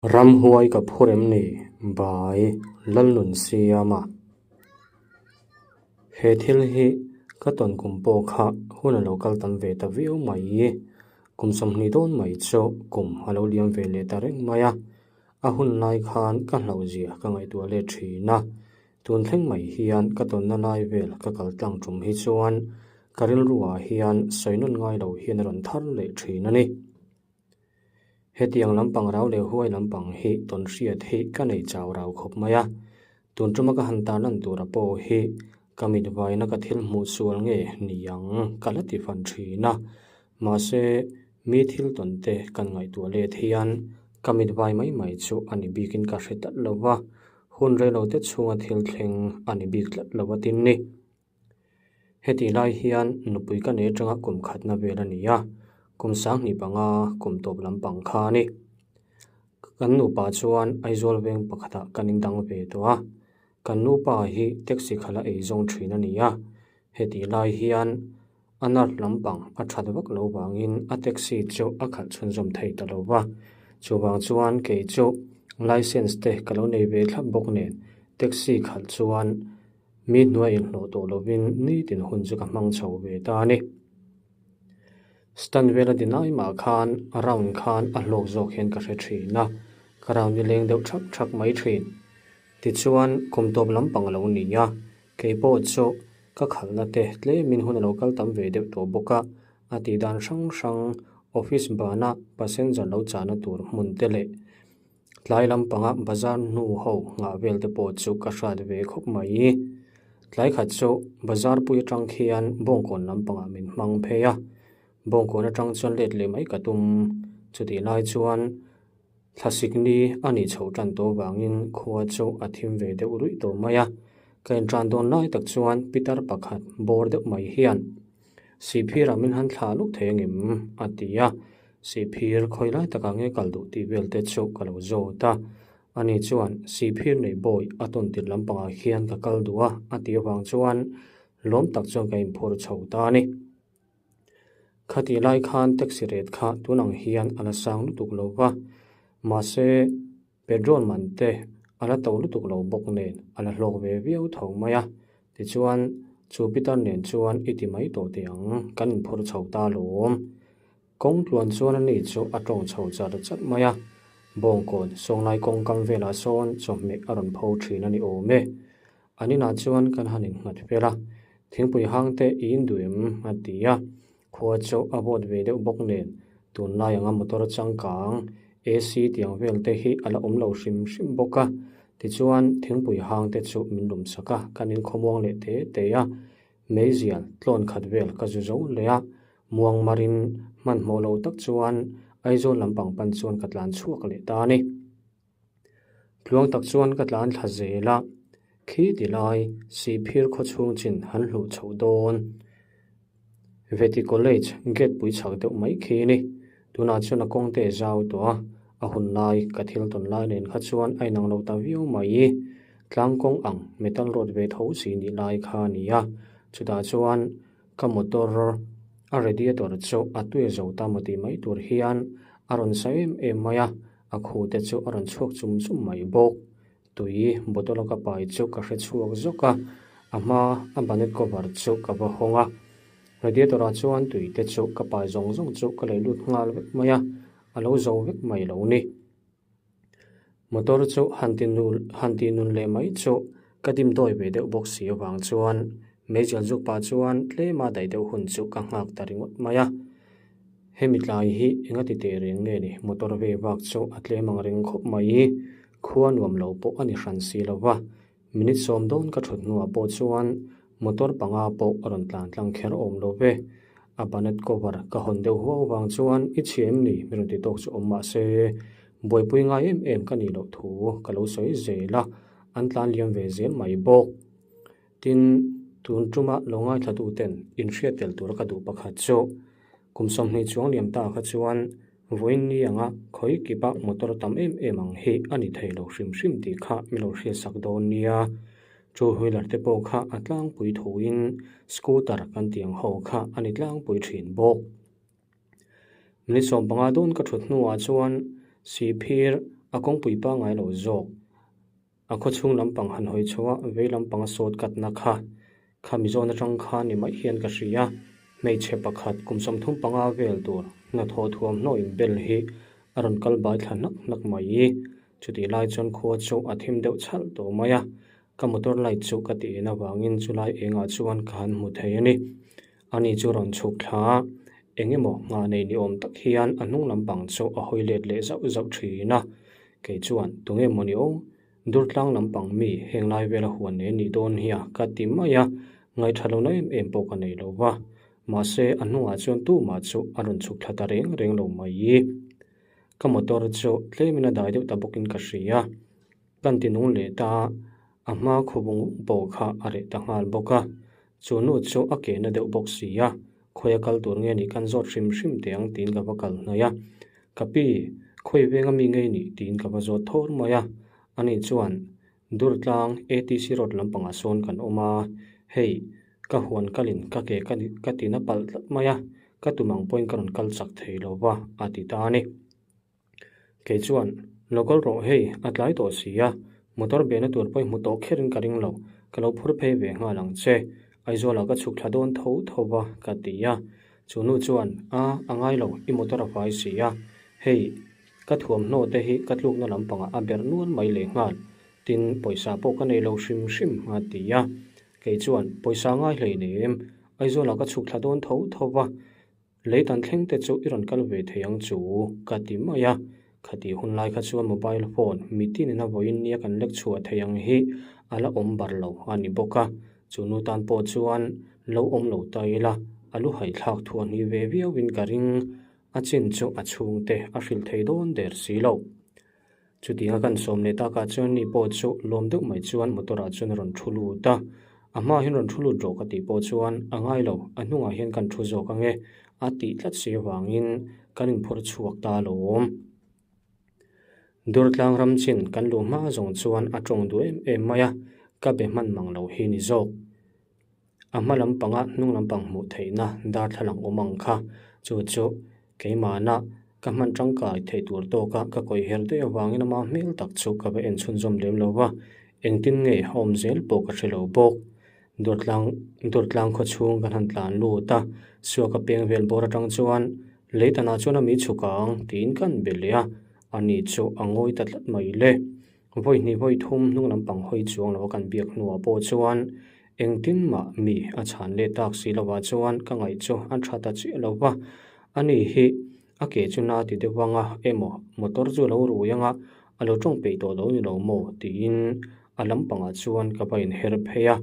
Ramhuai ka phur em ni? By Lalnunsiama. He thil hi ka tawn kum pawh kha hun a lo kal tam ve ta viau mai. Kum 20 dawn mai chu kum a lo liam ve leh ta reng mai a. A hun lai khan ka hlauhzia ka ngaihtuah let thin a. Tun thleng mai hian ka tawnna lai vel ka kal tlang tum hi chuan ka rilruah hian sawi nawn ngai lo hian a rawn thar leh thin a ni. Hetiang lampang rau leh huai lampang hi tawn hriat hi ka nei chau rau khawp mai a. Tun tuma ka han tarlan tura pawh hi ka mit vaina ka thil hmuh sual nge ni ang ka la ti fan thin a. Mahse, mi thil tawn te kan ngaihtuah let hian ka mit vai mai mai chu a ni bikin ka hre tlat lo va, hun rei lo te chhunga thil thleng a ni bik tlat lo a tin ni. Heti lai hian nupui ka nei atanga kum khatna vel a ni a, kum 25 kum tawp lampang kha a ni. Kan nupa chuan Aizawl veng pakhatah kan indang ve tawh a, kan nupa hi taxi khala ei zawng thin a ni a, heti lai hian a nurse lampang a that vak lo vangin a taxi chu a khalh chhunzawm thei ta lo va, chuvang chuan kei chu licence te ka lo nei ve thlap bawk nen taxi khalh chuan Mi hnuai inhlawh tawh lovin nitin hun chu ka hmang chho ve ta a ni. Stand vela dinai mah khan round khan a hlawk zawk hian ka hre thin a, ka round hi leng deuh thak thak mai thin. Tichuan kum tawp lampang a lo ni a, kei pawh chu ka khalhna te tlemin hun a lo kal tam ve deuh tawh bawk a, a tih dan hrang hrang office bana passenger lo chahna tur hmun te leh Tlai lampanga bazar hnu ho nghah vel te pawh chu ka hrat ve khawp mai. Tlai khat chu bazar pui atang khian bawngkawn lampangah min hmang phei a, bawngkawn atang chuan let leh mai ka tum. Chutih lai chuan thlasik ni a nih chhoh tan tawh vangin khua chu a thim ve deuh ruih tawh mai a. Ka intan dawn lai tak chuan pitar pakhat bawr deuh mai hian Sihphirah min han thlah luk thei angem? a ti a. Sihphir khawi lai takah nge kal duh tih vel te chu ka lo zawt a. Ani chuan Sihphir nei bawi a tawn tir lampangah hian ka kal duh a, a tih avang chuan lawm tak chuan ka inphur chho ta a ni. Khatih lai khan taxi rate kha tun ang hian a la sang lutuk lo va, mahse petrol man te a la to lutuk lo bawk nen a la hlawk ve viau tho mai a. Tichuan, chu pitar nen chuan i ti mai tawh teh ang, kan inphur chho ta lawm. Kawng tluan chuan ani chu a tawng chho char chat mai a, Bawngkawn Sawnglai kawng kam velah sawn chawhmeh a rawn pho thin a ni awm e. An inah chuan kan han innghat fel a, Thingpui hang te i induh em? a ti a, khua chu a vawt ve deuh bawk nen tunlai anga motor changkang AC tiang vel te hi a la awm lo hrim hrim bawk a, tichuan thingpui hang te chu min lum sak a, kan inkhawmuang leh te te a, meizial tlawn khat vel ka zu zo leh a, muang marin hmanhmawh lo tak chuan Aizawl lampang pan chuan ka tlan chhuak leh ta a ni. Tluang tak chuan ka tlan thla zel a, khi ti lai Sihphir khaw chhung chin han hluh chhoh dawn. Veti College gate pui chhak deuh mai khi a ni. Tunah chuan a kawng te zau tawh a, a hun lai ka thil tawn lai nen kha chuan a inang lo ta viau mai. Tlang kawng ang metal road ve tho si nih lai kha a ni a, chutah chuan ka motor a radiator chu a tui zo ta maw tih mai tur hian a rawn sa em em mai a. A khu te chu a rawn chhuak chum chum mai bawk. Tui bottle a ka pai chu ka hre chhuak zawk a, a hma a bonnet cover chu ka va hawng a. Radiator ah chuan tui te chu ka pai zawng zawng chu ka lei lut nghal vek mai a, a lo zo vek mai lo ni. Motor chu han ti han ti nun leh mai chu ka dim dawi ve deuh bawk si avang chuan meizial zuk pah chuan tlema daih deuh hun chu ka nghak ta ringawt mai a. Hemi tlai hi enga ti teh reng nge ni motor ve vak chu a tlem ang reng khawp mai. Khua nuam lo pawh a ni hran si lo va, minute 10 dawn ka thut hnuah pawh chuan motor panga pawh a rawn tlan tlang kher awm lo ve. A bonnet cover ka hawn deuh huau vang chuan i chhia em ni mi rawn ti tawk chu awm mah se buaipui ngai em em ka nih loh thu ka lo sawi zel a, an tlan liam ve zel mai bawk. Tin, tun tuma lo ngaithlatuten inhriat tel tura ka duh pakhat chu kum 20 chuang liam ta kha chuan vawiin ni anga khawi kipa motor tam em em ang hi a ni thei lo hrim hrim tih kha mi lo hriatsak dawn nia. Two wheeler te pawh kha a tlangpui thuin scooter kan tih ang ho kha a ni tlangpui thin bawk. Minute 15 dawn ka thut hnuah chuan Sihphir. A kawngpui pangngai lo zawk. A khawchhung lampang han hawi chho a, vei lampang a sawt katna kha kha mizawn atang kha ni mai hian ka hria. Hmeichhe pakhat kum 35 vel tur hnathawh thuamhnaw inbel hi a rawn kal bai thla hnak hnak mai. Chutih lai chuan khua chu a thim deuh chhalh tawh mai a, ka motor light chu ka tih en avangin chulai engah chuan ka han hmu thei a ni. Ani chu rawn chhuk thla a, eng emaw nghah nei ni awm tak hian a hnung lampang chu a hawi let leh zauh zauh thin a. Kei chuan, Tunge maw ni aw? Durtlang lampang mi heng lai vela huan nei anih dawn hi a, ka ti mai a, ngaihṭha lohna em em pawh ka nei lo va. Mahse, a hnungah chuan tumah chu a rawn chhuk thla ta reng reng lo mai. Ka motor chu tlemin a dai deuh ta bawkin ka hria. Kan ti nung leh ta a, a hma khawbung pawh kha a reh ta nghal bawk a. Chu nu chu a ke na deuh bawk si a, khawi a kal tur nge nih kan zawt hrim hrim teh ang tiin ka va kal hnaih a. Ka pi, khawi venga mi ngei nih tiin ka va zawt thawr mai a. Ani chuan, Durtlang ATC road lampangah sawn kan awm a, hei, ka huan kalin ka ke ka ti na palh tlat mai a, ka tum ang pawhin ka rawn kal chak thei lo va, a ti ta a ni. Kei chuan, Lo kal rawh hei, a tlai tawh si a, motor behna tur pawh i hmu tawh kherin ka ring lo, ka lo phur phei ve nghal ang che. Aizawlah ka chhuk thla dawn tho tho va, ka ti a. Chu nu chuan, A, a ngai lo, i motor a fai si a. Hei, ka thuamhnaw te hi ka tlukna lampangah a berh nual mai leh nghal. Tin, pawisa pawh ka nei lo hrim hrim, a ti a. Kei chuan, Pawisa ngai hlei nei em? Aizawlah ka chhuk thla dawn tho tho va. Lei tan thleng te chu i rawn kal ve thei ang chu ka ti mai a, khati hun lai kha chuan mobile phone mitin in a vawiin nia kan lek chhuah thei ang hi a la awm bar lo a ni bawk a, chu nu tan pawh chuan lo awm lo ta ila a lu haithlak thuah hnih ve viau in ka ring, a chin chu a chhungte a hrilh thei dawn der si lo. Chutianga kan sawm leh takah chuan ni pawh chu lawm deuh mai chuan motor ah chuan a rawn thu lut a, a hmaah hian rawn thu lut rawh ka tih pawh chuan a ngai lo, a hnungah hian kan thu zawk ange a tih tlat si avangin kan inphawrh chhuak ta alawm. Durtlang ram chin kan luh hma zawng chuan a tawng duh em em mai a, ka be hman mang lo hi ni zawk. A hma lampanga hnung lampang hmuh theihna darthlalang awm ang kha chu chu keimahna ka hman tangkai theih tur tawka ka kawih her daih avangin ama hmel tak chu ka va en chhunzawm lem lo va, engtin nge a awm zel pawh ka hre lo bawk. Durtlang Durtlang khaw chhung kan han tlan lut a, suaka peng vel bawr atang chuan leitanah chuan a mi chhuk ang tiin kan be leh a, ani chu a ngawi ta tlat mai le. Vawi hnih vawi thum hnung lampang hawi chuang lo kan biak hnuah pawh chuan engtin mah mi a chhan leh tak si lovah chuan ka ngaih chu a tha ta chiah lo va. Ani hi a ke chu na ti deuh anga emaw motor chu a lo rui anga a lo tawng peih tawh lo ni lo maw tiin a lampangah chuan ka va inher phei a,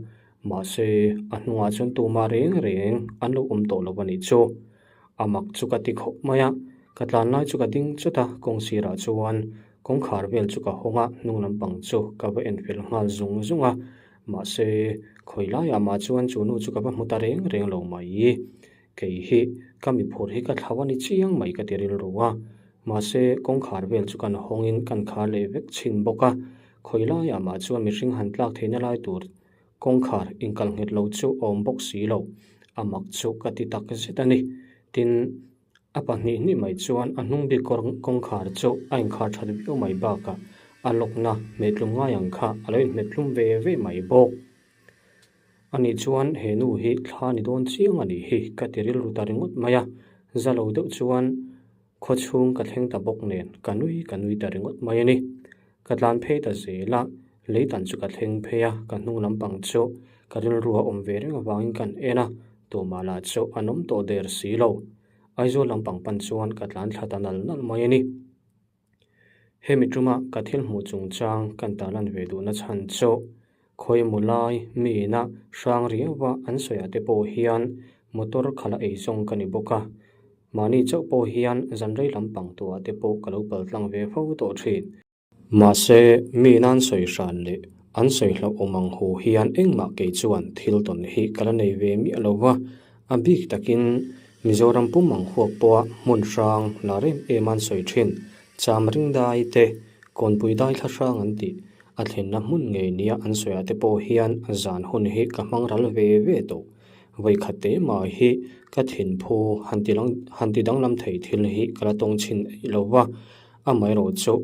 mahse a hnungah chuan tumah reng reng an lo awm tawh lo a nih chu. A mak chu ka ti khawp mai a, ka tlan lai chu ka ding chawt a, kawng sirah chuan kawngkhar vel chu ka hawng a, hnung lampang chu ka va en fel nghal zung zung a, mahse khawi laiah mah chuan chu nu chu ka va hmu ta reng reng lo mai. Kei hi ka mi phur hi ka thlau a ni chiang mai ka ti rilru a, mahse kawngkhar vel chu kan hawngin kan khar leh vek chhin bawk a, khawi laiah mah chuan mihring han tlak theihna lai tur Kawngkhar inkal nghet lo chu a awm bawk si lo, a mak chu ka ti tak zet a ni. Tin, a pahnih hnih mai chuan a hnung bik kawngkhar chu a inkhar that viau mai bakah a lawkna hmehtlum ngai ang kha a lo inhmethlum ve ve mai bawk. Ani chuan he nu hi thla ni dawn chiang a nih hi ka ti rilru ta ringawt mai a, za lo deuh chuan Khaw chhung ka thleng ta bawk nen ka nui ka nui ta ringawt mai a ni. Ka tlan phei ta zel a, leitan chu ka thleng phei a, ka hnung lampang chu ka rilru a awm ve reng avangin kan en a, tumah lah chu an awm tawh der si lo. Aizawl lampang pan chuan ka tlan thla ta nal nal mai a ni. Hemi tuma ka thil hmuh chungchang kan tarlan ve duhna chhan chu khawimaw lai mi ina hrang riauva an sawiah te pawh hian motor khalh a ei zawng ka ni bawk a, mahni chauh pawh hian zan rei lampang tuah te pawh ka lo kal tlang ve fo tawh thin. Mahse, mi ina an sawi hran leh an sawi hlauhawm ang hu hian engmah kei chuan thil tawn hi ka la nei ve miah lo va, A bik takin Mizoram pum ang huak pawha hmun hrang la rem em an sawi thin. Cham ring dai te, Kawnpui dai thla hrang an tih, a thlenna hmun ngei nia an sawiah te pawh hian zan hun hi ka hmang ral ve ve tawh. Vawikhat te mah hi ka thinphu han ti han ti danglam thei thil hi ka la tawng chhin eih lo va, amaherawhchu.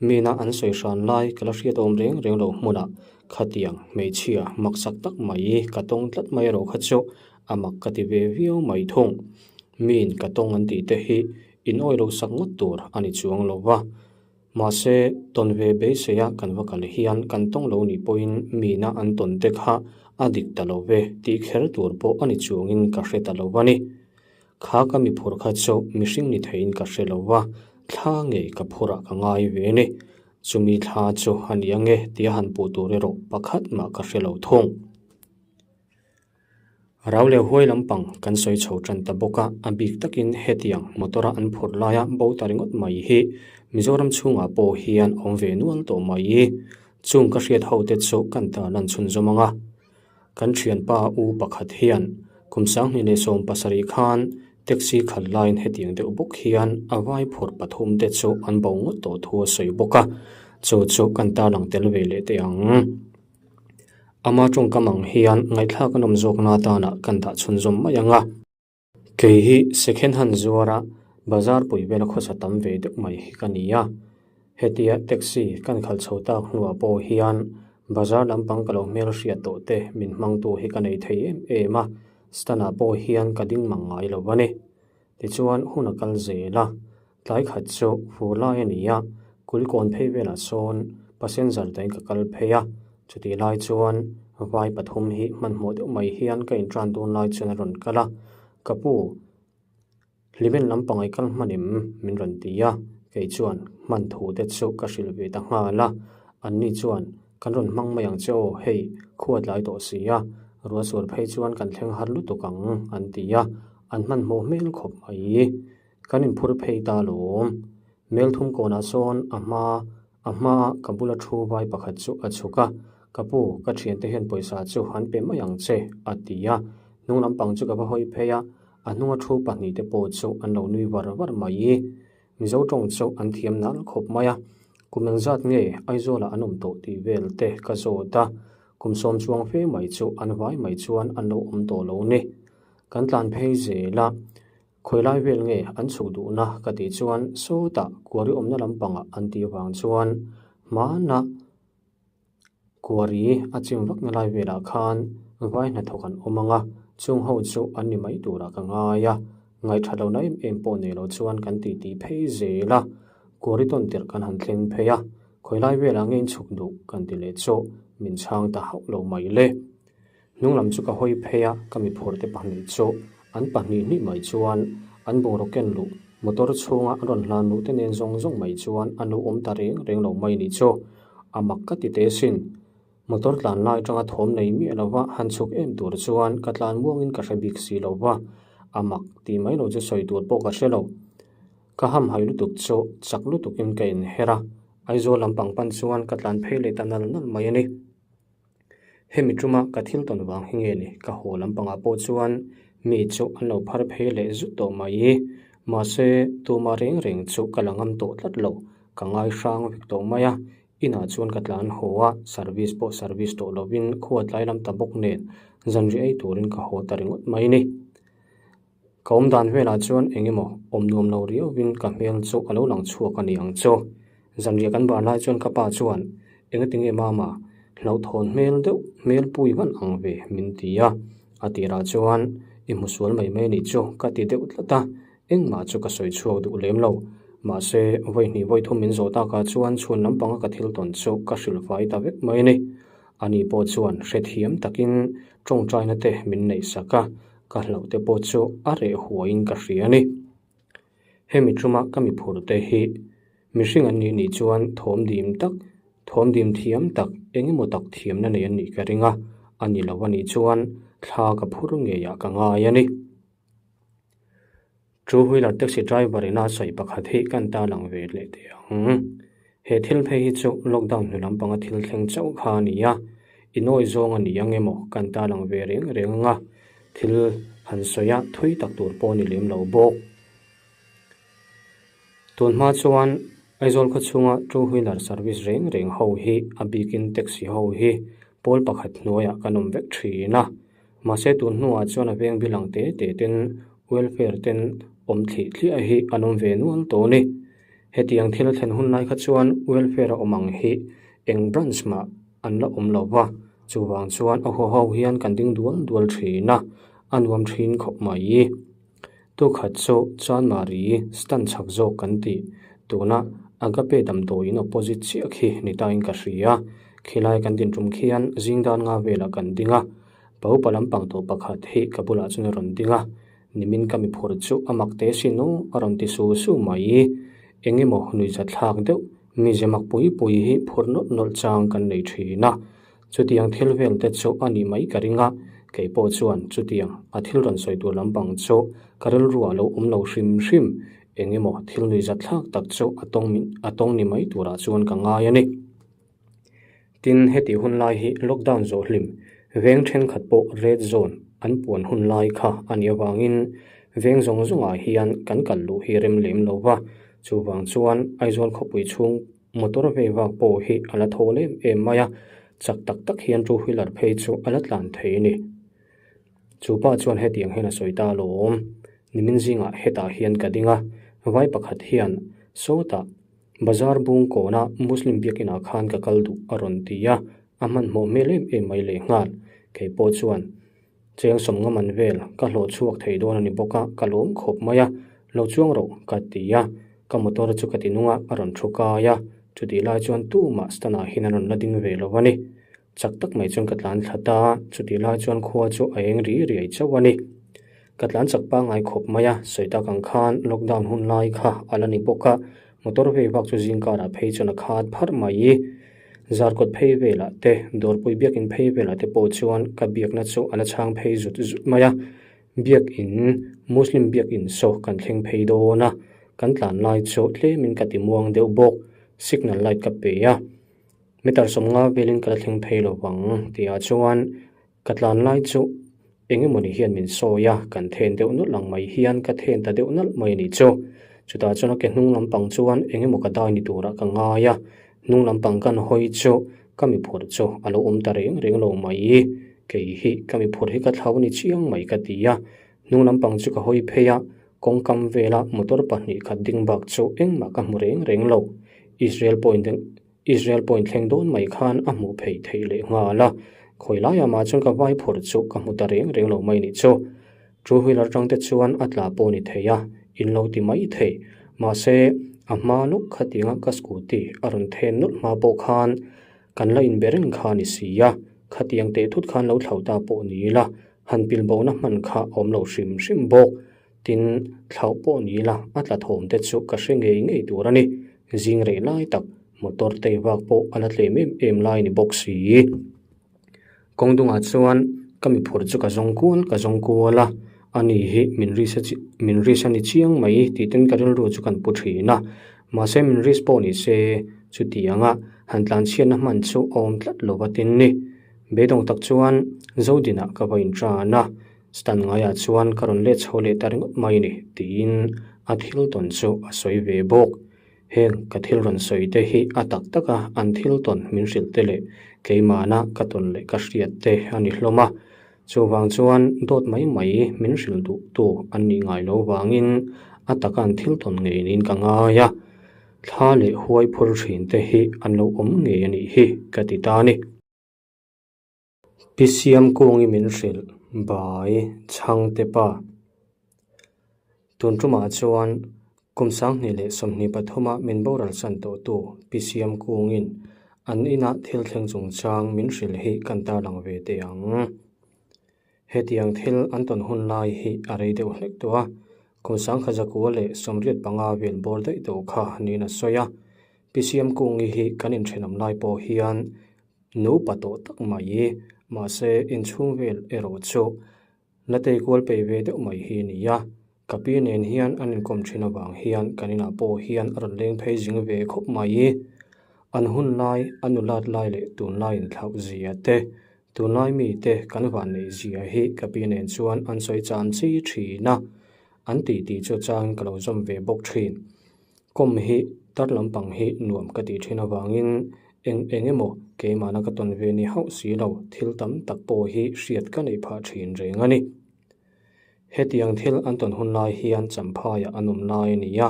Mina an sawi hran lai ka la hriat awm reng reng lo hmunah khatiang hmeichhia maksak tak mai ka tawng tlat mai erawh kha chu a mak ka ti ve viau mai thung. Min ka tawng an tih te hi in awi lo sak ngawt tur a ni chuang lo va. Mahse, tawn ve beiseia kan va kal hian kan tawng lo nih pawhin mina an tawn te kha a dik ta lo ve tih kher tur pawh a ni chuangin ka hre ta lo a ni. Kha ka mi phur kha chu mihring ni theiin ka hre lo va, thla ngei ka phurah ka ngai ve a ni. Chumi thla chu a ni ange tia han puh tur erawh pakhat mah ka hre lo thung. Rau leh huai lampang kan sawi chho tan ta bawk a, a bik takin hetiang motor-a an phurh laia bo ta ringawt mai hi Mizoram chhungah pawh hian awm ve nual tawh mai. Chung ka hriat hote chu kan tarlan chhunzawm ang a. Kan thianpa u pakhat hian kum 2017 khan taxi khalh laiin hetiang deuh bawk hian a vai phurh pathum te chu an bo ngawt tawh thu a sawi bawk a, chu chu kan tarlang tel ve leh teh ang. Ama tawngkam ang hian ngaihthlak a nawm zawkna atana kan dah chhunzawm mai ang a. Kei hi second hand zuara bazar pui vela khawsa tam ve deuh mai hi ka ni a. Hetia taxi kan khalh chho tak hnuah pawh hian bazar lampang ka lo hmel hriat tawh te min hmangtu hi ka nei thei em em a, stand ah pawh hian ka ding mang ngai lo a ni. Tichuan hun a kal zel a, tlai khat chu fur lai a ni a, kulikawn phei velah sawn passenger dahin ka kal phei a, chutih lai chuan vai pathum hi hmanhmawh deuh mai hian ka intran dawn lai chuan a rawn kal a, ka pu hlimen lampang i kal hman em? min rawn ti a, kei chuan hman thu te chu ka hrilh ve ta nghal a, anni chuan Kan rawn hmang mai ang che aw, hei, khua tlai tawh si a, ruahsual phei chuan kan thleng har lutuk ang, an ti a, an hmanhmawh hmel khawp mai. Kan inphur phei ta lawm. Melthum kawnah sawn a hma, a hmaa ka bula thu vai pakhat chu a chhuk a, Ka pu, ka thiante hian pawisa chu an pe mai ang che, a ti a. Hnung lampang chu ka va hawi phei a, a hnunga thu pahnihte pawh chu an lo nui var var mai. Mizo tawng chu an thiam nal khawp mai a, kum engzat nge Aizawlah an awm tawh tih vel te ka zawt a, kum sawm chuang fe mai chu an vai mai chuan an lo awm tawh lo ni. Kan tlan phei zel a, khawi lai vel nge an chhuk duhna ka tih chuan sawtah kuari awmna lampangah an tih vang chuan hmanah Kuari a chim vakna lai velah khan vai hnathawk an awm ang a, chung ho chu an ni mai turah ka ngai a, ngaihtha lohna em em pawh nei lo chuan kan titi phei zel a, kuari tawn tirh kan han thleng phei a, khawi lai velah nge in chhuk duh kan ti leh chu min chhang ta hauh lo mai le. Hnung lam chu ka hawi phei a, ka mi phurte pahnih chu an pahnih hnih mai chuan an bungraw ken luh motor chhunga an rawn hlan luh te nen zawng zawng mai chuan an lo awm ta reng reng lo mai nih chu. A mak ka ti teh sin. Motor tlan lai atanga thawm nei miah lova han chhuk em tur chuan ka tlan muangin ka hre bik si lo va, a mak tih mai lo chu sawi tur pawh ka hre lo. Ka hamhai lutuk chu chak lutukin ka inher a, Aizawl lampang pan chuan ka tlan phei leh ta nal nal mai a ni. Hemi tuma ka thil tawn vang hi nge ni ka haw lampangah pawh chuan mi chu an lo phar phei leh zut tawh mai. Mahse, tuma reng reng chu ka la ngam tawh tlat lo, ka ngai hrang vek tawh mai a. Inah chuan ka tlan haw a, service pawh service tawh lovin khua tlai lam ta bawk nen zanriah ei turin ka haw ta ringawt mai ni. Ka awm dan velah chuan eng emaw awm nuam lo riauvin ka hmel chu a lo lang chhuak a ni ang chu. Zanriah kan bar lai chuan ka pa chuan, Engatinge mama, hlauhthawn hmel deuh hmel pui van ang ve min ti a. A tirah chuan i hmu sual mai mai nih chu ka ti deuh tlat a, engmah chu ka sawi chhuak duh lem lo. Mahse, vawi hnih vawi thum min zawh takah chuan chhun lampanga ka thil tawn chu ka hrilh fai ta vek mai a ni. Ani pawh chuan hrethiam takin tawngtaina te min neih sak a, Ka hlauh te pawh chu a reh huaiin ka hria a ni. Hemi tuma ka mi phur te hi mihring an nih nih chuan thawm dim tak, thawm dim thiam tak, eng emaw tak thiamna nei an nih ka ring a, a ni lo a nih chuan thla ka phur ngeiah ka ngai a ni. Two wheeler taxi driver ina sawi pakhat hi kan tarlang ve leh teh ang. He thil phei hi chu lockdown hnu lampanga thil thleng chauh kha a ni a, inawi zawng a ni ang emaw kan tarlang ve reng reng ang a, thil han sawi a thui tak tur pawh a ni lem lo bawk. Tun hma chuan Aizawl khaw chhunga two wheeler service reng reng ho hi a bikin taxi ho hi pawl pakhat hnuaiah kan awm vek thin a. Mahse tun hnuah chuan a veng bil ang te te ten welfare ten awm thlih thliah hi an awm ve nual tawh a ni. Hetiang thil a thlen hun lai kha chuan welfare a awm ang hi eng branch mah an la awm lo va, chuvang chuan a huaho hian kan ding dual dual thin a, a nuam thin khawp mai. Tukhat chu Chanmari stand chhak zawk kan tih tuna Agape damdawiin opposite chiah khi ni tain ka hria. Khilai kan din tum khian zing dan nga velah kan ding a, pa upa lampang tawh pakhat hi ka bulah chuan a rawn ding a, Nimin ka mi phur chu a mak teh sin aw a rawn ti su su mai. Eng emaw nuihzathlak deuh mize mak pui pui hi phur nawlh nawlh chang kan nei thin a. Chutiang thil vel te chu a nih mai ka ring a, kei pawh chuan chutiang a thil rawn sawi tur lampang chu ka rilru ah lo awm lo hrim hrim. Eng emaw thil nuihzathlak tak chu a tawng a tawng ni mai turah chuan ka ngai a ni. Tin, heti hun lai hi lockdown zawh hlim veng thenkhat pawh red zone an puan hun lai kha a nih avangin veng zawng zawngah hian kan kal luh hi rem lem lo va, chuvang chuan Aizawl khawpui chhung motor vei vak pawh hi a la thawl em em mai a, chak tak tak hian two wheeler phei chu a la tlan thei a ni. Chu pa chuan hetiang hian a sawi ta alawm, nimin zingah hetah hian ka ding a, vai pakhat hian sawtah Bazar bung kawna Muslim biakinah khan ka kal duh a rawn ti a, a hmanhmawh hmel em em mai lehnghal. Kei pawh chuan cheng sawmnga man vel ka hlawh chhuak thei dawn a ni bawk a, ka lawm khawp mai a, lo chuang rawh ka ti a, ka motor chu ka ti nung a, a rawn thu kai a, chutih lai chuan tumah stand ah hian a rawn la ding ve lo a ni. Chak tak mai chuan ka tlan thla ta a, chutih lai chuan khua chu a eng ri riai chauh a ni. Ka tlan chak pangngai khawp mai a, sawi tak ang khan lockdown hun lai kha a la ni bawk a, motor vei vak chu zing karah phei chuan a khat pharh mai. Zarkawt phei velah te, dawrpui biakin phei velah te pawh chuan ka biakna chu a la chhang phei zut zut mai a, biakin, Muslim biakin saw kan thleng phei dawn a, kan tlan lai chu tlemin ka ti muang deuh bawk, signal light ka pe a. Meter sawmnga velin ka la thleng phei lo vang tihah chuan ka tlan lai chu eng emawni hian min sawi a, kan then deuh nawlh ang mai hian ka then ta deuh nalh mai a nih chu. Chutah chuan a ke hnung lampang chuan eng emaw ka dai ni turah ka ngai a, hnung lampang kan hawi chu ka mi phurh chu a lo awm ta reng reng lo mai. Kei hi ka mi phurh hi ka thlau ni chiang mai ka ti a, hnung lampang chu ka hawi phei a, kawngkam vela motor pahnih khat ding bak chu engmah ka hmu reng reng lo. Israel point Israel point thleng dawn mai khan a hmuh pheih theih leh nghal a, khawi laiah mah chuan ka vai phawrh chu ka hmu ta reng reng lo mai nih chu. Two wheeler tang te chuan a tla pawh ni thei a, in lo ti mai thei. Mahse, a hma lawk khatinga ka scooty a rawn then nawlh hma pawh khan kan la inbe reng kha a ni si a, khatiang teh thut khan lo thlau ta pawh ni ila, han pilbo na hman kha a awm lo hrim hrim bawk. Tin, thlauh pawh ni ila a tla thawm te chu ka hre ngei ngei tur a ni. Zing reh lai tak motor tei vak pawh a la tlem em em lai ni bawk si. Kawng dungah chuan ka mi phur chu ka zawng kual ka zawng kual a, ani hi min ris a min ris a ni chiang mai tih ten ka rilru chu kan pu thin a. Mahse min ris pawh ni se chutianga han tlanchhiatna hman chu a awm tlat lo va tin ni. Beidawng tak chuan Zodinah ka va intan a. Stan ngaiah chuan ka rawn let chho leh ta ringawt mai ni tiin a thil tawn chu a sawi ve bawk. Heng ka thil rawn sawi te hi a tak tak a an thil tawn min hrilh te leh keimahna ka tawn leh ka hriat te a ni hlawm a. Chuvang chuan dawt mai mai min hrilh duh tu an nih ngai lo vangin a taka an thil tawn ngei niin ka ngai a. Thla leh huai phur thin te hi an lo awm ngei a nih hi ka ti ta a ni. Pi Siam Kungi min hrilh bai chhangte pa. Tun tumah chuan kum 2023 a min boral san tawhtu Pi Siam Kungin an inah thil thleng chungchang min hrilh hi kan tarlang ve teh ang. Hetiang thil an tawn hun lai hi a rei deuh hlek tawh a, kum 1985 vel bawr daih tawh kha niin a sawi a. Pi Siam Kungi hi kan inthenawm lai pawh hian Nupa tawh tak mai, mahse inchhung vel erawh chu la tei kual peih ve deuh mai hi a ni a. Ka pi nen hian an inkawm thin avang hian kan inah pawh hian a rawn leng phei zing ve khawp mai. An hun lai, a nulat lai leh tunlai inthlauh zia te, tunlai mite kan vanneih zia hi ka pi nen chuan an sawi chan chi thin a, an titi chu changin ka lo zawm ve bawk thin. Kawm hi tar lampang hi nuam ka tih thin avangin eng eng emaw keimahna ka tawn ve ni hauh si lo thil tam tak pawh hi hriat ka neih phah thin reng a ni. Hetiang thil an tawn hun lai hian Champhaiah an awm lai a ni a,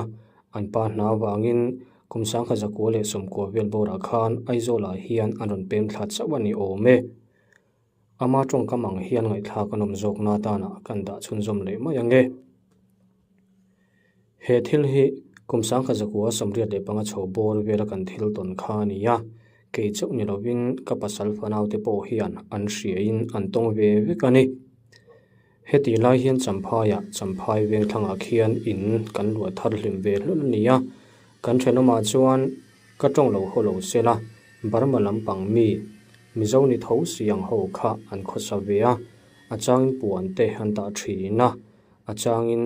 An pa hna avangin kum 1990 vel bawrah khan Aizawlah hian an rawn pem thla chauh a ni awm e. Ama tawngkam ang hian ngaihthlak a nawm zawkna atana kan dah chhunzawm leh mai ang e. He thil hi kum 1985 chho bawr vela kan thil tawn kha a ni a, kei chauh ni lovin ka pasal fanaute pawh hian an hriain an tawng ve vek a ni. Heti lai hian Champhaiah Champhai veng thlangah khian in kan luah thar hlim ve hlawl a ni a, kan thenawmah chuan ka tawng lo haw lo sela Burma lampang mi Mizo ni tho si ang ho kha an khawsa ve a, a changin puan te an tah thin a, a changin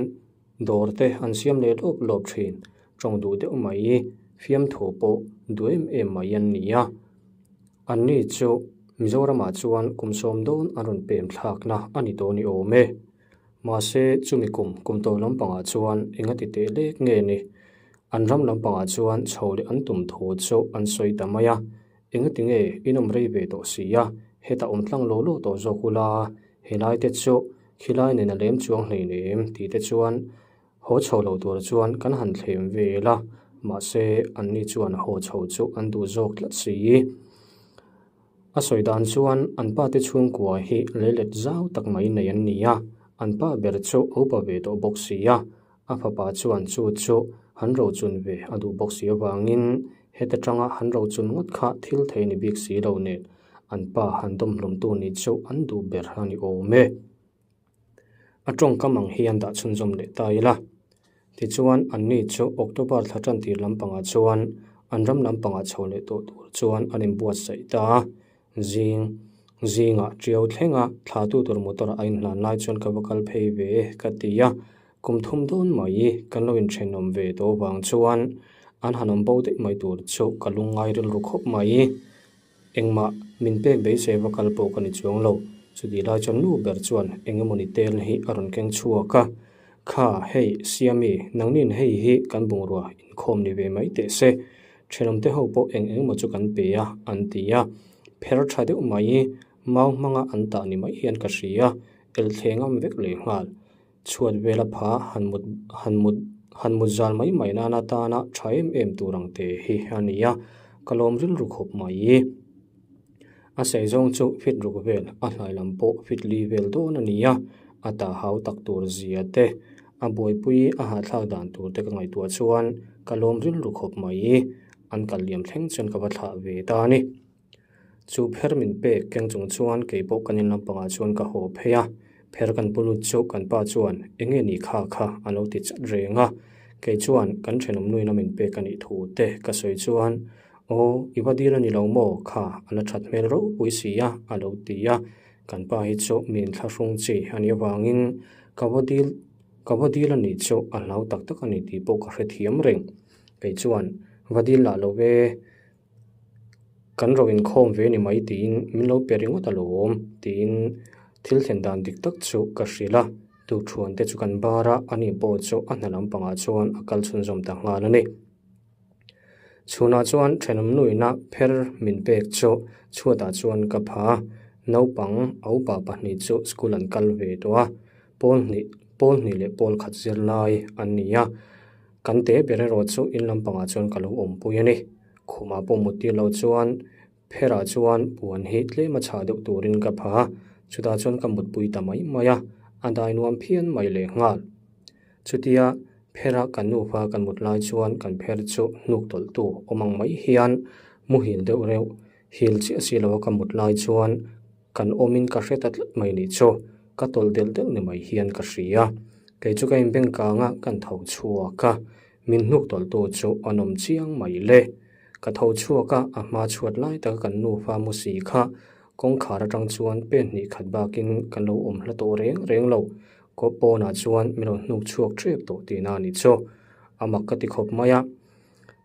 Dawr te an siam leh lawp lawp thin. Tawng duh deuh mai, fiamthu pawh duh em em mai an ni a. Anni chu Mizoramah chuan kum sawm dawn an rawn pem thlakna a ni tawh ni awm e. Mahse chumi kum kum tawh lampangah chuan enga ti teh lek nge ni? An ram lampangah chuan chho leh an tum thu chu an sawi ta mai a. Enga ti nge in awm rei ve tawh si a, hetah awm tlang lo lo tawh zawk ula, helai te chu Khilai nen a lem chuang hleinem tih te chuan haw chho lo tur chuan kan han thlem vel a, mahse anni chuan haw chho chu an duh zawk tlat si. A sawi dan chuan an pa te chhungkua hi leilet zau tak mai nei an ni a, an pa ber chu a upa ve tawh bawk si a, a fapa chuan chu chu han rochun ve a duh bawk si avangin heta tanga han rochun ngawt kha thil thei ni bik si lo nen An pa han dawmhlawmtu nih chu an duh ber a ni awm e. A tawngkam ang hian dah chhunzawm leh ta ila. Tichuan, anni chu October thla tan tir lampangah chuan an ram lampangah chho leh tawh tur chuan an inbuatsaih ta a. Zing, zingah tiau thlenga thlatu tur motor a inhlan lai chuan ka va kal phei ve e ka ti a. Kum thum dawn mai kan lo inthenawm ve tawh avang chuan an han awm bo daih mai tur chu ka lungngai rilru khawp mai. Engmah min pek beisei va kal pawh ka ni chuang lo. Chutih lai chuan nu ber chuan eng emawni tel hi a rawn keng chhuak a. Kha, hei, Siami, nangnin hei hi kan bungrua inkhawm ni ve mai teh se. Thenawmte ho pawh eng engemaw chu kan pe a, an ti a. Pher tha deuh mai, mau hmanga an tah ni mai hian ka hria, elthleng ngam vek leh nghal. Chhuat vela pha han mut han mut han mut zal mai mai nan atana tha em em tur ang te hi a ni a, ka lawm rilru khawp mai. A sei zawng chu fit ruk vel a hlai lam pawh fit li vel dawn a ni a, a tah hau tak tur zia te, a buaipui a hahthlak dan tur te ka ngaihtuah chuan ka lawm rilru khawp mai. An kal liam thleng chuan ka va thlah ve ta a ni. Chu pher min pek keng chung chuan kei pawh kan in lampangah chuan ka haw phei a, pher kan pu lut chu kan pa chuan eng nge ni kha kha a lo ti chat reng a, kei chuan kan thenawm nuin a min pek a nih thu te ka sawi chuan aw i va dil a ni lo maw kha a la that hmel ropui si a a lo ti a, kan pa hi chu mi inthlahrung chi a nih avangin ka va dil ka va dil a nih chu a hlau tak tak a ni tih pawh ka hrethiam reng, kei chuan va dil lah lo ve. Kan ro inkhawm ve ni mai tiin min lo pe ringawt a lo awm tiin thil thlen dan dik tak chu ka hrilh a, tukthuan te chu kan bar a, ani pawh chu a hna lampangah chuan a kal chhunzawm ta nghal a ni. Chhunah chuan thenawm nuina pher min pek chu chhuatah chuan ka pha a, naupang a upa pahnih chu school an kal ve tawh a, pawl hnih pawl hnih leh pawl khat zirlai an ni a. Kan te ber erawh chu in lampangah chuan ka lo awmpui a ni. Khumah pawh mut tir lo chuan pherah chuan puan hi tlem a chhah deuh turin ka pha a, chutah chuan ka mutpui ta mai mai a, a dai nuam phian mai leh nghal. Chutia phera kan nufa kan mut lai chuan kan pher chu hnuk tawlh tu awm ang mai hian muhil deuh reuh hil chiah si lo a ka mut lai chuan Kan awmin ka hre ta tlat mai nih chu, ka tawlh delh delh ni mai hian ka hria. Kei chu ka inbeng kang a, kan tho chhuak a, min hnuk tawlhtu chu a nawm chiang mai le. Ka tho chhuak a, a hma chhuat lai taka kan nufa mu si kha kawngkhar atang chuan pen hnih khat bakin kan lo awm hla tawh reng reng lo. Kawp pawnah chuan min rawn hnuk chhuak tep tawh tihna a nih chu. A mak ka ti khawp mai a.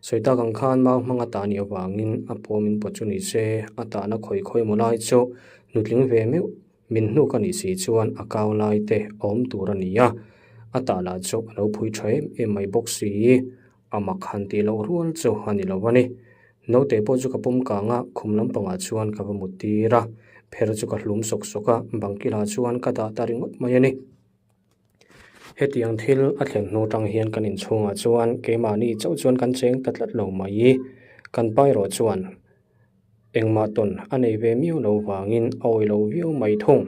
Sawi tak ang khan mau hmang a tah nih avangin a pawm in pawt chu ni se, a tahna khawi khawi maw lai chu nutling ve meuh min hnuk a nih si chuan a kau lai te a awm tur a ni a, a tah lah chu a lo phui tha em em mai bawk si, a mak han tih loh rual chu a ni lo a ni. Naute pawh chu ka pawm kang a, khum lampangah chuan ka va mut tir a, pher chu ka hlum sawk sawk a, bang kilah chuan ka dah ta ringawt mai a ni. Hetiang thil a thlen hnu tang hian kan inchhungah chuan keimahni chauh chuan kan cheng ta tlat lo mai. Kan pa erawh chuan engmah tawn a nei ve miau lo vangin a awih lo viau mai thung.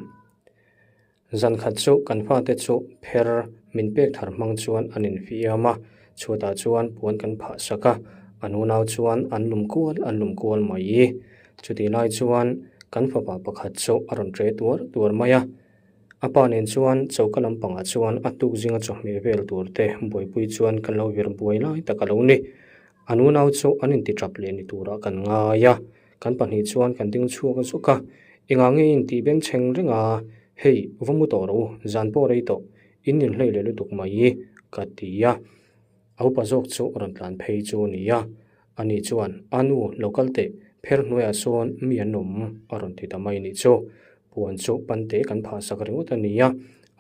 Zan khat chu kan fate chu pher min pek thar hmang chuan an infiam a, chhuatah chuan puan kan phah sak a, an unau chuan an lum kual an lum kual mai. Chutih lai chuan kan fapa pakhat chu a rawn ṭe tuar tuar mai a. A pa nen chuan choka lampangah chuan a tuk zinga chawhmeh vel tur te buaipui chuan kan lo vir buai lai tak a lo ni. An unau chu an inti tap leh ni turah kan ngai a, kan pahnih chuan kan ding chhuak zuk a, engah nge intih bengchheng reng a, hei va mu tawh rawh u, zan pawh rei tawh, in inhlei leh lutuk mai ka ti a. A upa zawk chu rawn tlan phei chu a ni a, ani chuan, A nu, lo kal teh, pher hnuaiah sawn mi an awm a rawn ti ta mai nih chu. Puan chu pante kan phah sak ringawt a ni a,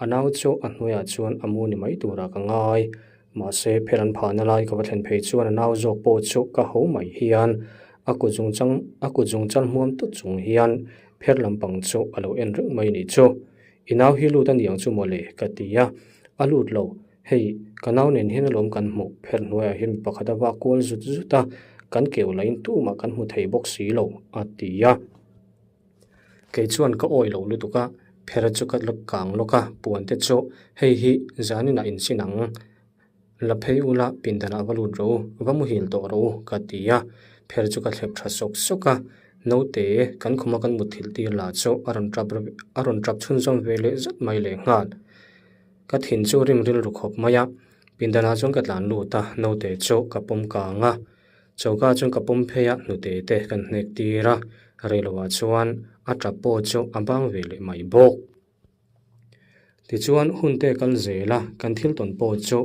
a nau chu a hnuaiah chuan a mu ni mai turah ka ngai. Mahse, pher an phahna lai ka va thlen phei chuan a nau zawk pawh chu ka ho mai hian a kut zungchang a kut zungchal hmuam tut chung hian pher lampang chu a lo en reng mai nih chu. I nau hi lut a niang chu mawle ka ti a, a lut lo. Hei, ka nau nen hian alawm kan hmuh, pher hnuaiah hian mi pakhat a vak kual zut zut a, kan keu lahin tumah kan hmu thei bawk si lo, a ti a. Kei chuan ka awi lo lutuk a, pher chu ka la kang lawk a, puan te chu hei hi zaninah insin ang, la phei ula pindanah va lut rawh u, va muhil tawh rawh u ka ti a, pher chu ka thlep tha sawk sawk a, naute kan khuma kan mutthilh tir lah chu a rawn tap a rawn tap chhunzawm ve leh zat mai lehnghal. Ka thin chu rim rilru khawp mai a, pindanah chuan ka tlan lut a, naute chu ka pawm kang a. Choka chuan ka pawm phei a, hnute te kan hnek tir a, reiloah chuan a tap pawh chu a bang ve leh mai bawk. Tichuan hun te kal zel a, kan thil tawn pawh chu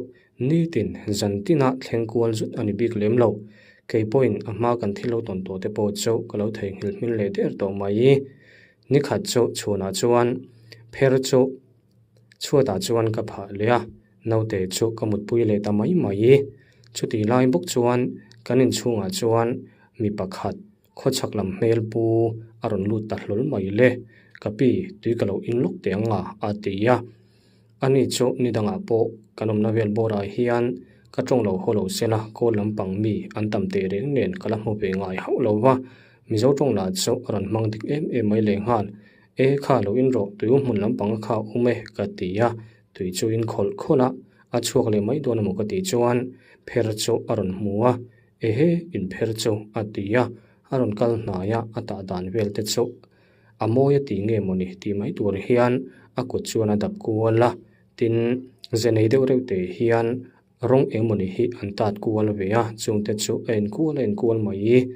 nitin zan tina thleng kual zut a ni bik lem lo. Kei pawhin a hma kan thil lo tawn tawh te pawh chu ka lo theihnghilh hmel leh der tawh mai. Nikhat chu chhunah chuan pher chu Chhuatah chuan ka phah leh a, naute chu ka mutpui leh ta mai mai. Chutih lai bawk chuan kan inchhungah chuan mi pakhat khawchhak lam hmel pu a rawn lut ta hlawl mai le, ka pi tui ka lo in lawk teh ang a, a ti a. Ani chu ni dangah pawh kan awmna vel bawrah hian ka tawng lo haw lo sela kawl lampang mi an tam teh reng nen ka la hmu ve ngai hauh lo va, Mizo tawng lah chu a rawn hmang dik em em mai lehnghal. E kha lo in rawh, tui hmun lampang kha a awm e ka ti a, tui chu in khawlh khawlh a, a chhuak leh mai dawn emaw ka tih chuan pher chu a rawn hmu a, ehe in pher chu a ti a, a rawn kal hnai a, a tah dan vel te chu a mawi a tih nge mawni tih mai tur hian a kut chuan a dap kual a, tin ze nei deuh reuh te hian Rawng eng mawni hi an tat kual ve a, chungte chu a enkual a enkual mai.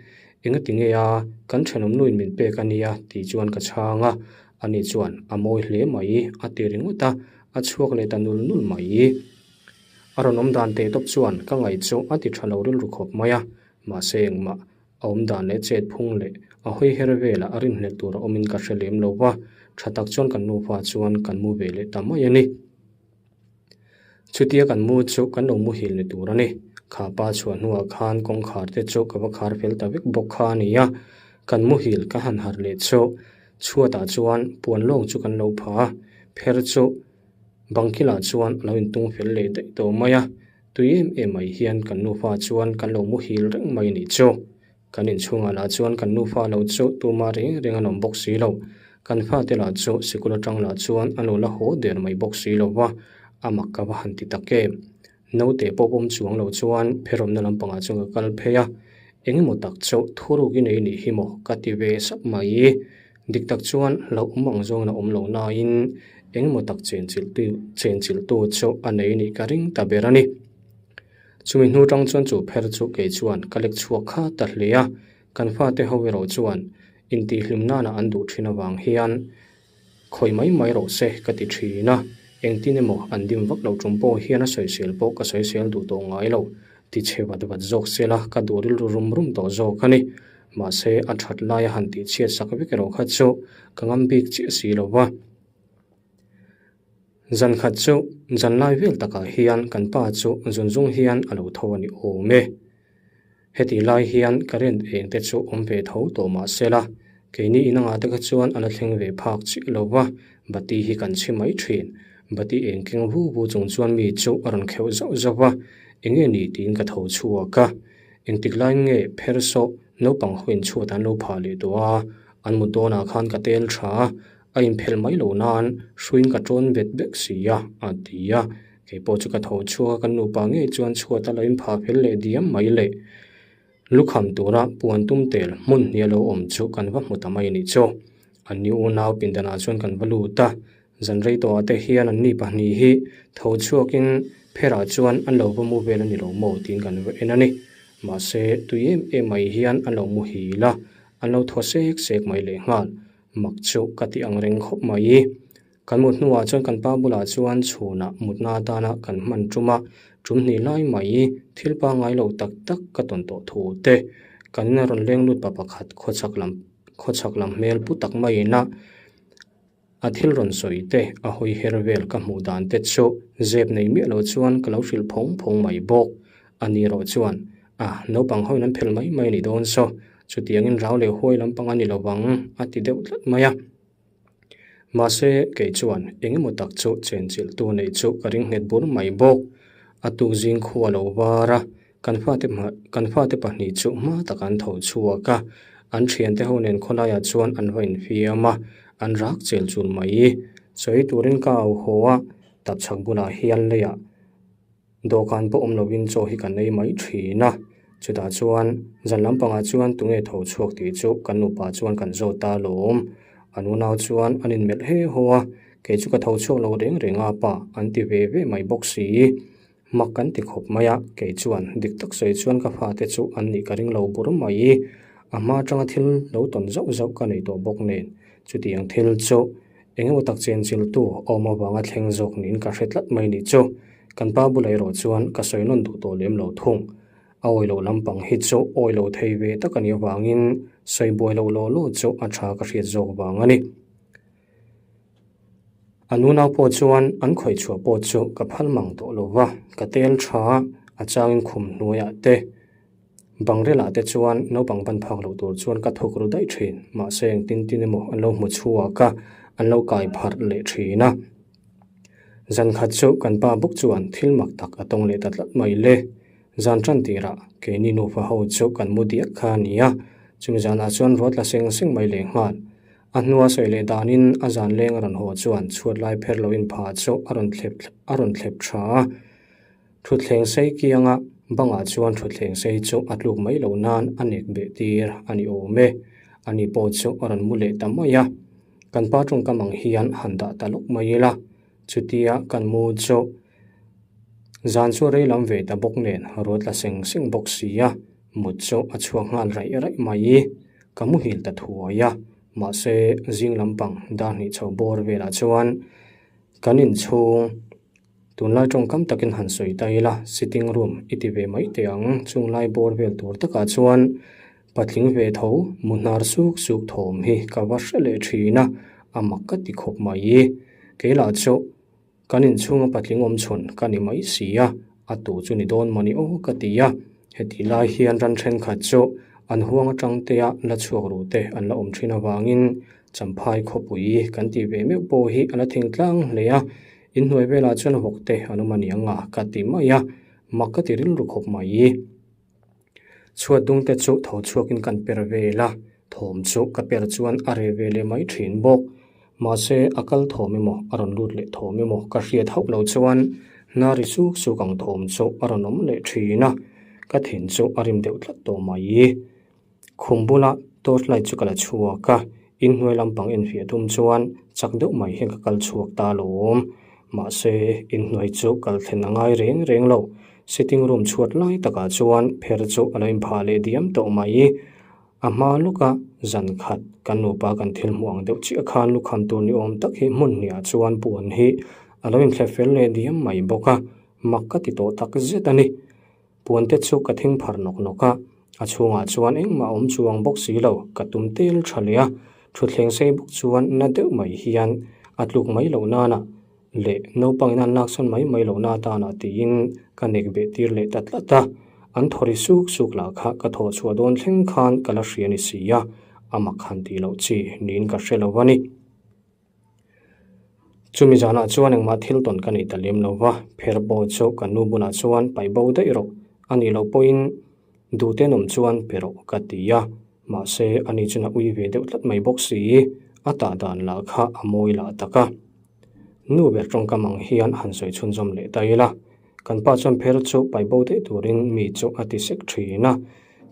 Engati nge a, kan thenawm nuin min pek a nia tih chuan ka chhang a, ani chuan a mawi hle mai a ti ringawt a, a chhuak leh ta nul nul mai. A rawn awm dan teh tawp chuan ka ngaih chu a ti tha lo rilru khawp mai a, mahse engmah a awm dan leh chet phung leh a hawi her velah a rinhlelh tur a awmin ka hre lem lo va, tha tak chuan kan nufa chuan kan mu ve leh ta mai a ni. Chutia kan mu chu kan lo muhil ni tur a ni. Kha pa chhuah hnuah khan kawngkhar te chu ka va khar fel ta vek bawk kha a ni a. Kan muhil ka han harh leh chu chhuatah chuan puan lawng chu kan lo pha a, pher chu bangkilah chuan a lo intung fel leh daih tawh mai a. Tui em em mai hian kan nufa chuan kan lo muhil reng mai a nih chu. Kan inchhungah lah chuan kan nufa lo chu tuma reng reng an awm bawk si lo. Kan fate lah chu sikul atang lah chuan an lo la haw der mai bawk si lo va, a mak ka va han ti tak em. Naute pawp awm chuang lo chuan pherawmna lampangah chuan ka kal phei a, engemaw tak chu thuruk i nei nih hi maw ka ti ve sap mai. Dik tak chuan hlauhawm ang zawngin a awm lo nain engemaw tak chenchilhtu chu a nei nih ka ring ta ber a ni. Chumi hnu tang chuan chu pher chu kei chuan ka lek chhuak kha ta hle a, kan fate ho erawh chuan intihhlim nana an duh thin avang hian khawi mai mai rawh se ka ti thin a, engtin emaw an dim vak loh tum pawh hian a sawisel pawh ka sawisel duh tawh ngai lo, ti chhe vat vat zawk sela ka duh rilru rum rum tawh zawk a ni. Mahse a that laia han tihchhiat sak vek erawh kha chu ka ngam bik chiah si lo va. Zan khat chu zan lai vel takah hian kan pa chu zun zung hian a lo tho a ni awm e. Heti lai hian current eng te chu awm ve tho tawh mah se la, keini in angah te kha chuan a la thleng ve phak chiah lo va, bati hi kan chhi mai thin. Bati eng keng vu vu chung chuan mi chu a rawn kheuh zauh zauh a, eng nge ni tiin ka tho chhuak a. Engtik laiin nge pher sawh naupang ho in chhuat an lo phah leh tawh a, an mut dawnah khan ka tel tha a, a inphelh mai loh nan hruiin ka tawn bet vek si a, a ti a. Kei pawh chu ka tho chhuak a, kan nupa ngei chuan chhuat a lo inphah fel leh diam mai le. Lukham tura puan tum tel hmun hnih a lo awm chu kan va hmu ta mai a nih chu. An ni unau pindanah chuan kan va lut a, zan rei tawhah te hian an ni pahnih hi tho chhuakin pherah chuan an lo va mu vel a ni lo maw tiin kan va en a ni. Mahse, tui em em mai hian an lo mu hil a, an lo thaw sek sek mai lehnghal. Mak chu ka ti ang reng khawp mai. Kan mut hnuah chuan kan pa bulah chuan chhunah mutna atana kan hman tum a, tum hnih lai mai thil pangngai lo tak tak ka tawn tawh thu te kan in a rawn leng lut pa pakhat khawchhak lam khawchhak lam hmel pu tak maiin a a thil rawn sawi te a hawi her vel ka hmuh dan te chu zep nei miah lo chuan ka lo hrilh phawng phawng mai bawk. A ni erawh chuan a naupang ho in an phelh mai mai a nih dawn saw chutiangin rau leh huai lampang a ni lovang a ti deuh tlat mai a. Mahse, kei chuan eng emaw tak chu chenchilhtu neih chu ka ring nghet bur mai bawk. A tuk zing khu a lo var a, kan fate kan fate pahnih chu hma tak an tho chhuak a, an thiante ho nen khawlaiah chuan an va infiam a, an rak chel chul mai. Sawi turin ka au haw a, tapchhak bulah hian leiah Dawhkan pawh awm lovin chaw hi kan ei mai thin a, chutah chuan zan lampangah chuan tunge tho chhuak tih chu kan nupa chuan kan zawt ta alawm. An unau chuan an inmelh he haw a, kei chu ka tho chhuak lo reng reng a pa an ti ve ve mai bawk si. Mak kan ti khawp mai a, kei chuan dik tak sawi chuan ka fate chu an nih ka ring lo bur mai. A hma atanga thil lo tawn zauh zauh ka nei tawh bawk nen chutiang thil chu Eng emaw tak chenchiltu awm avanga thleng zawk niin ka hre tlat mai nih chu. Kan pa bulah erawh chuan ka sawi nawn duh tawh lem lo thung. A awi loh lampang hi chu awi lo thei ve tak a nih avangin sawi buai loh law law chu a tha ka hriat zawk vang a ni. A nunau pawh chuan an khawih chhuah pawh chu ka phal mang tawh lo va, ka tel tha a changin khum hnuaiah te Bangrelah te chuan naupang ban phak loh tur chuan ka thawk ru daih thin, mahse engtin tin emaw an lo hmu chhuak a, an lo kai pharh leh thin a. Zan khat chu kan pa bawk chuan thil mak tak a tawng leh ta tlat mai le. Zan tan tirah keini nufa ho chu kan mu diak kha a ni a, chumi zanah chuan ruat la seng seng mai leh nghal. A hnua sawi leh danin a zan leng a rawn haw chuan chhuat lai pher loin pha chu a rawn thlep a rawn thlep tha a. Thutthleng sei kianga bangah chuan thutthleng sei chu a tluk mai loh nan a nek beh tir a ni awm e. Ani pawh chu a rawn mu leh ta mai a. Kan pa tawngkam ang hian han dah ta lawk mai ila. Chutia kan mu chu zan chu rei lam ve ta bawk nen ruat la seng seng bawk si a, mut chu a chhuak nghal raih raih mai. Ka muhil ta thuai a, mahse zing lampang dar hnih chho bawr velah chuan kan inchhung Tunlai tawngkam takin han sawi ta ila, sitting room i ti ve mai teh ang, chunglai bawr vel tur takah chuan patling ve tho mu hnar suk suk thawm hi ka va hre leh thin a, a mak ka ti khawp mai. Keilah chu kan inchhunga patling awm chhun ka ni mai si a, a tu chu ni dawn mawni aw ka ti a, heti lai hian ran thenkhat chu an huang atang tea la chhuak ru te an la awm thin avangin Champhai khawpui kan tih ve meuh pawh hi a la thing tlang hle a. Inhnuai velah chuan vawk te an awm a ni ang a ka ti mai a, mak ka ti rilru khawp mai. Chhuat dung te chu tho chhuakin kan per vel a, thawm chu ka per chuan a reh ve leh mai thin bawk. Mahse a kal thawm emaw a rawn lut leh thawm emaw ka hriat hauh lo chuan hna ri suk suk ang thawm chu a rawn awm leh thin a, ka thin chu a rim deuh tlat tawh mai. Khum bula torch light chu ka la chhuak a, inhnuai lampang enfiah tum chuan chak deuh mai hian ka kal chhuak ta alawm. Mahse, inhnuai chu kal thlen a ngai reng reng lo. Sitting room chhuat lai takah chuan pher chu a lo inphah leh diam tawh mai. A hma lawka zan khat kan nupa kan thil hmuh ang deuh chiah khan lukham tur ni awm tak hi hmun hniah chuan puan hi a lo inthlep fel leh diam mai bawk a, mak ka ti tawh tak zet a ni. Puan te chu ka thing phar nawk nawk a, a chhungah chuan engmah awm chuang bawk si lo, ka tum tel tha leh a, thutthleng sei bawk chuan na deuh mai hian a tluk mai loh nana leh naupangin an laksawn mai mai loh na atana tiin ka nek beh tir leh ta tlat a, an thaw ri suk suk lah kha ka thawh chhuah dawn thleng khan ka la hria ni si a, a mak han tih loh chi niin ka hre lo a ni. Chumi zanah chuan engmah thil tawn ka nei ta lem lo va, pher pawh chu ka nu bulah chuan paih bo daih rawh, a nih loh pawhin duh tenawm chuan pe rawh ka ti a, mahse ani chuan a ui ve deuh tlat mai bawk si, a tah dan lah kha a mawi lah tak a. Nu ber tawngkam ang hian han sawi chhunzawm leh ta ila, kan pa chuan pher chu paih bo daih turin mi chu a ti sek thin a,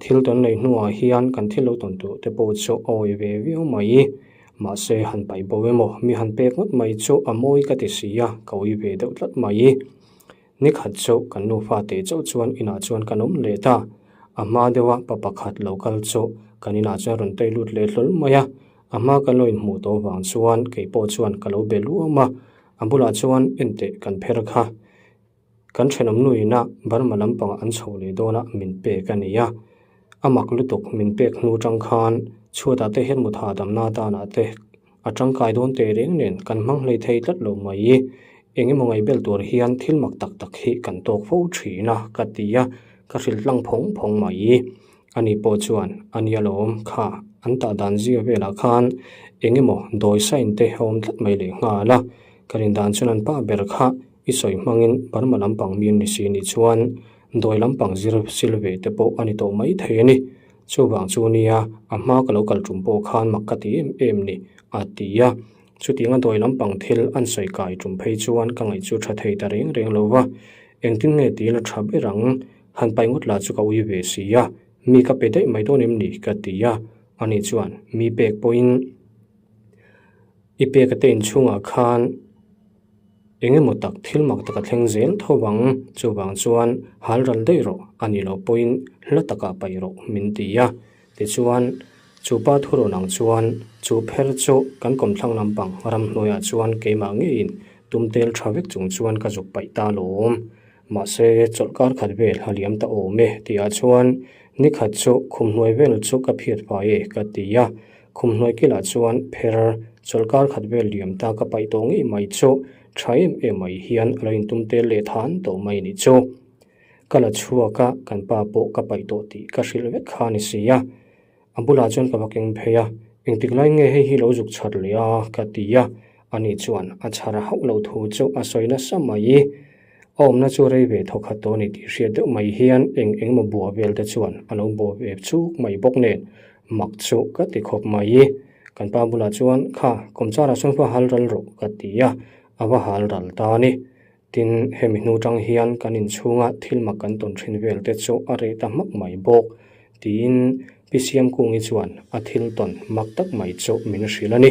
thil tawn nei hnuah hian kan thil lo tawn tur te pawh chu a awi ve viau mai. Mahse, han paih bo emaw, mi han pek ngawt mai chu a mawi ka ti si a, ka ui ve deuh tlat mai. Ni khat chu kan nufa teh chauh chuan inah chuan kan awm leh ta. A hma deuha pa pakhat lo kal chu kan inah chuan rawn tei lut leh hlawl mai a. A hma kan lo inhmuh tawh vang chuan kei pawh chuan ka lo be luam a, a bulah chuan enteh kan pher kha. Kan thenawm nuina Burma lampangah an chho leh dawn a, min pek a ni a. A mak lutuk min pek hnu tang khan chhuatah te hian mutha damna atanah te a tangkai dawn teh reng nen kan hmang hlei thei tlat lo mai. Eng emaw ngaihbel tur hian thil mak tak tak hi kan tawk fo thin a ka ti a, ka hrilh tlang phawng phawng mai. Ani pawh chuan a nia lawm kha an tah dan zia velah khan eng emaw dawi sign te a awm tlat mai leh nghal a, ka rin dan chuan an pa ber kha I sawi hmangin Burma lampang mi an ni si nih chuan dawi lampang zir sil ve te pawh a ni tawh mai thei a ni. Chuvang chu nia a hma ka lo kal tum pawh khan mak ka ti em em ni a ti a. Chutianga dawi lampang thil an sawi kai tum phei chuan ka ngaih chu tha thei ta reng reng lo va. Engtin nge ti la tha ber ang? Han paih ngawt lah chu ka ui ve si a, mi ka pe daih mai dawn em ni ka ti a. Ani chuan mi pek pawhin i pek a te inchhungah khan Eng emaw tak thil mak tak a thleng zel tho vang, chuvang chuan hal ral daih rawh a nih loh pawhin hla takah paih rawh min ti a. Tichuan, chu pa thurawn ang chuan chu pher chu kan kawmthlang lampang ramhnuaiah chuan keimah ngeiin tum tel tha vek chung chuan ka zuk paih ta lawm. Mahse, chawlhkar khat vel a liam ta awm e tihah chuan ni khat chu khumhnuai vel chu ka phiat fai e ka ti a. Khumhnuai kilah chuan pher chawlhkar khat vel liam ta ka paih tawh ngei mai chu tha em em mai hian a lo intum tel leh than tawh mai ni chu. Ka la chhuak a, kan pa pawh ka paih tawh tih ka hrilh vek kha a ni si a. A bulah chuan ka va keng phei a, engtik lai nge hei hi lo zuk chhar leh a ka ti a, ani chuan a chhar hauh loh thu chu a sawi nasa mai. A awmna chu rei ve thawk khat tawh a ni tih hriat deuh mai hian eng eng emaw bua vel te chuan a lo bua ve chuk mai bawk nen mak chu ka ti khawp mai. Kan pa bulah chuan kha kawmchar ah sawn va hal ral rawh ka ti a, a va hal ral ta a ni. Tin, hemi hnu tang hian kan inchhunga thil mak kan tawn thin vel te chu a reh ta hmak mai bawk tiin Pi Siamkungi chuan a thil tawn mak tak mai chu min hrilh a ni.